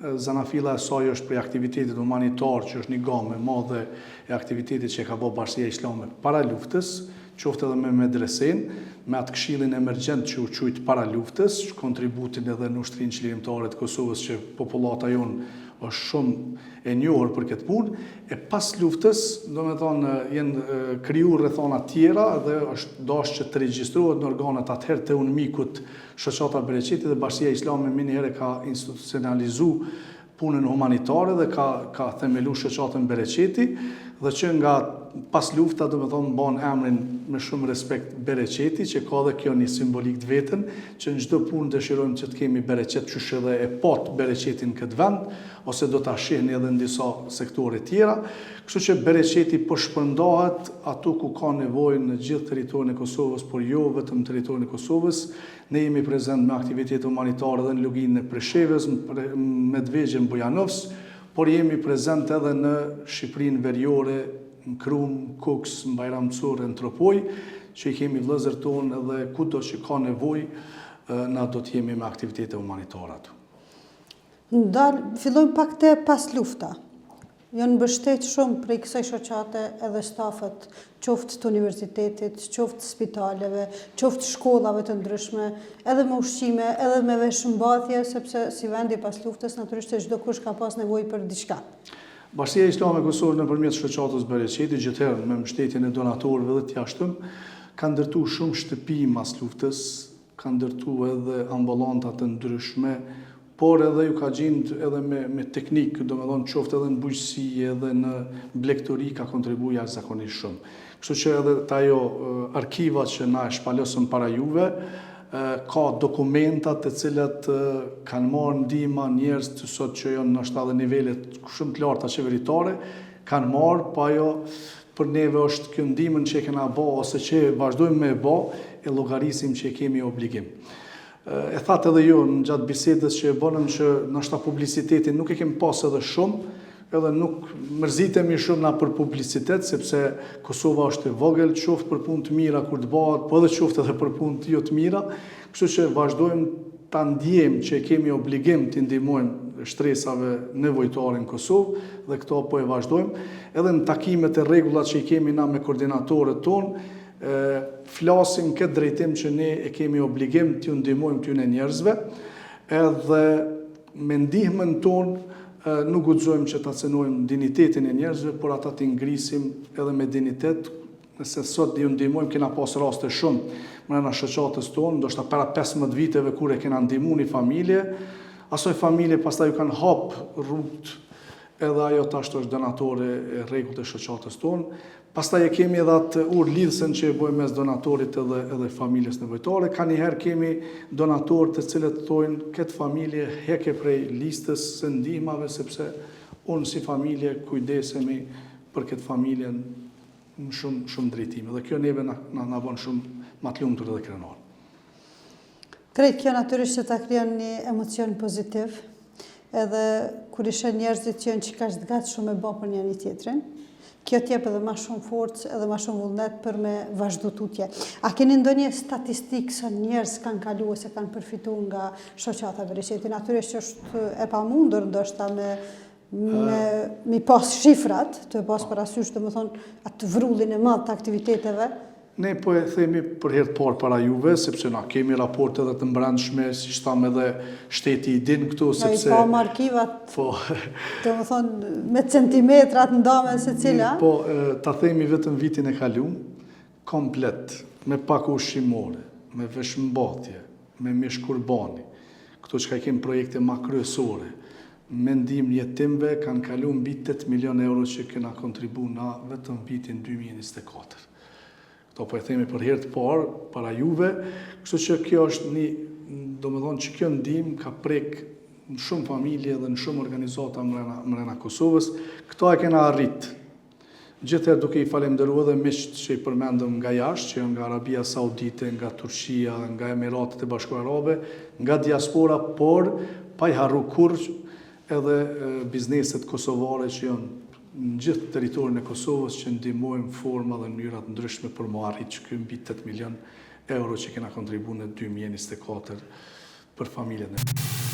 Zanafilla e saj është prej aktivitetit humanitar që është një gamë e madhe e aktivitetit që e ka bo Bashkësia Islame para luftës, qoftë edhe me medresenë, me atë këshillin emergjent që u qujt para luftës, kontributin edhe në Ushtrinë Çlirimtare të Kosovës që popullata jonë është shumë e njohur për këtë punë, e pas luftës, domethonë, janë kriju rrethana tjera dhe është dashtë që të regjistrohet në organet atëherë të UNMIK-ut Shoqata Bereqeti dhe Bashkësia Islame menjëherë ka institucionalizu punën humanitare dhe ka ka themelu Shoqatën Bereqeti dhe që nga pas lufta domethonë mban emrin me shumë respekt Bereqeti që ka dhe kjo një simbolikë të vetën që në çdo punë dëshirojmë që të kemi bereqet qysh edhe e patë bereqetin në këtë vend ose do ta shihni edhe në disa sektore tjera, kështu që bereqeti po shpërndahet aty ku ka nevojë në gjithë territorin e Kosovës, por jo vetëm në territorin e Kosovës. Ne jemi prezent me aktivitete humanitare edhe në Luginën e Preshevës, në Medvegjë, në Bujanovc, por jemi prezent edhe në Shqipërinë Veriore, në Krumë, Kukës, në Bajram Curr e në Tropojë, që i kemi vëllezër tonë edhe kudo që ka nevojë, na do të jemi me aktivitete humanitare aty. Ndal, fillojmë pak te pas lufta. Janë mbështet shumë prej kësaj shoqate edhe stafet, qoftë të universitetit, qoftë spitaleve, qoftë shkollave të ndryshme, edhe me ushqime, edhe me veshmbathje, sepse si vendi pas luftës, natyrisht se çdokush ka pas nevojë për diçka. Bashkësia Islame e Kosovës nëpërmjet shoqatës Bereqeti, gjithherë me mbështetjen e donatorëve dhe të jashtëm, ka ndërtu shumë shtëpi mas luftës, ka ndërtu edhe ambulanta të ndryshme, por edhe ju ka gjind edhe me, me teknikë, domethonë qoftë edhe në bujqësi edhe në blegtori ka kontribu jashtëzakonisht shumë. Kështu që edhe te ajo arkiva që na e shpalosëm para juve, ka dokumenta të cilat kanë marrë ndihma njerëz të sot që janë ndoshta edhe nivele shumë të larta qeveritare, kanë marrë, po ajo Për neve është kjo ndihmën që e kena ba ose që vazhdojmë me e ba, e llogarisim që e kemi obligim. E thatë edhe ju në gjatë bisedës që e bënëm që ndoshta publicitetin nuk e kemi pas edhe shumë, edhe nuk mërzitemi shumë na për publicitet, sepse Kosova është e vogël, qoftë për punë të mira kur të bëhet, po edhe qoftë edhe për punë të jo të mira, kështu që vazhdojmë ta ndjejmë që e kemi obligim t'i ndihmojmë shtresave nevojtare në Kosovë dhe këto po e vazhdojmë. Edhe në takimet e rregulla që i kemi na me koordinatorët tonë, flasim në këtë drejtim që ne e kemi obligim t'ju ndihmojmë këtyne njerëzve, edhe me ndihmën tonë nuk guxojmë që ta cenojmë dinjitetin e njerëzve, por ata t'i ngrisim edhe me dinjitet Nëse sot ju ndihmojmë, kena pas raste shumë mrena shoqatës tonë, ndoshta para 15 viteve kur e kena ndihmu një familje, asoj familje pastaj ju kanë hap rrugët edhe ajo tash është donatore e rregullt e shoqatës tonë. Pastaj e kemi edhe atë urë lidhësen që e bojmë mes donatorit edhe, edhe familjes nevojtare. Kanjëherë kemi donatorë të cilët thojnë këtë familje heke prej listës së ndihmave, sepse unë si familje kujdesemi për këtë familjen në shumë shumë drejtime dhe kjo neve na na, na bën shumë ma të lumtur edhe krenar. Krejt kjo natyrisht që ta krijon një emocion pozitiv, edhe kur i sheh njerëzit që janë qikaq të gatshëm me ba për njëri tjetrin, kjo t'jep edhe ma shumë forcë edhe ma shumë vullnet për me vazhdu tutje. A keni ndonjë statistikë sa njerëz kanë kalu ose kanë përfitu nga shoqata Bereqeti? Natyrisht që është e pamundur ndoshta me me mi pas shifrat, të e pas parasysh, domethonë, atë vrullin e madh të aktiviteteve. Ne po e themi për herë të parë para juve, sepse na kemi raporte edhe të mbrendshme, siç thamë edhe shteti i din këtu, sepse... Na i pamë arkivat, po... domethonë, me centimetrat ndame secila. Po, ta themi vetëm vitin e kalum, komplet, me pako ushqimore, me veshmbathje, me mish kurbani, këto çka i kemi projekte ma kryesore, Me ndihmë jetimëve kanë kalu mbi 8 milion euro që kena kontribu na vetëm vitin 2024. Këto po e themi për herë të parë para juve, kështu që kjo është një, domethonë që kjo ndihmë ka prek në shumë familje dhe në shumë organizata mrena, mrena Kosovës. Këto e kena arrit. Gjithherë duke i falemnderu edhe miqtë që i përmendëm nga jashtë, që janë nga Arabia Saudite, nga Turqia, nga Emiratet e Bashkuara Arabe, nga diaspora, por pa i harru kurrë edhe bizneset kosovare që janë në gjithë territorin e Kosovës që ndihmojnë forma dhe mënyra të ndryshme për m'u arrit që ky mbi 8 milion euro që kena kontribu në 2024 për familjet në.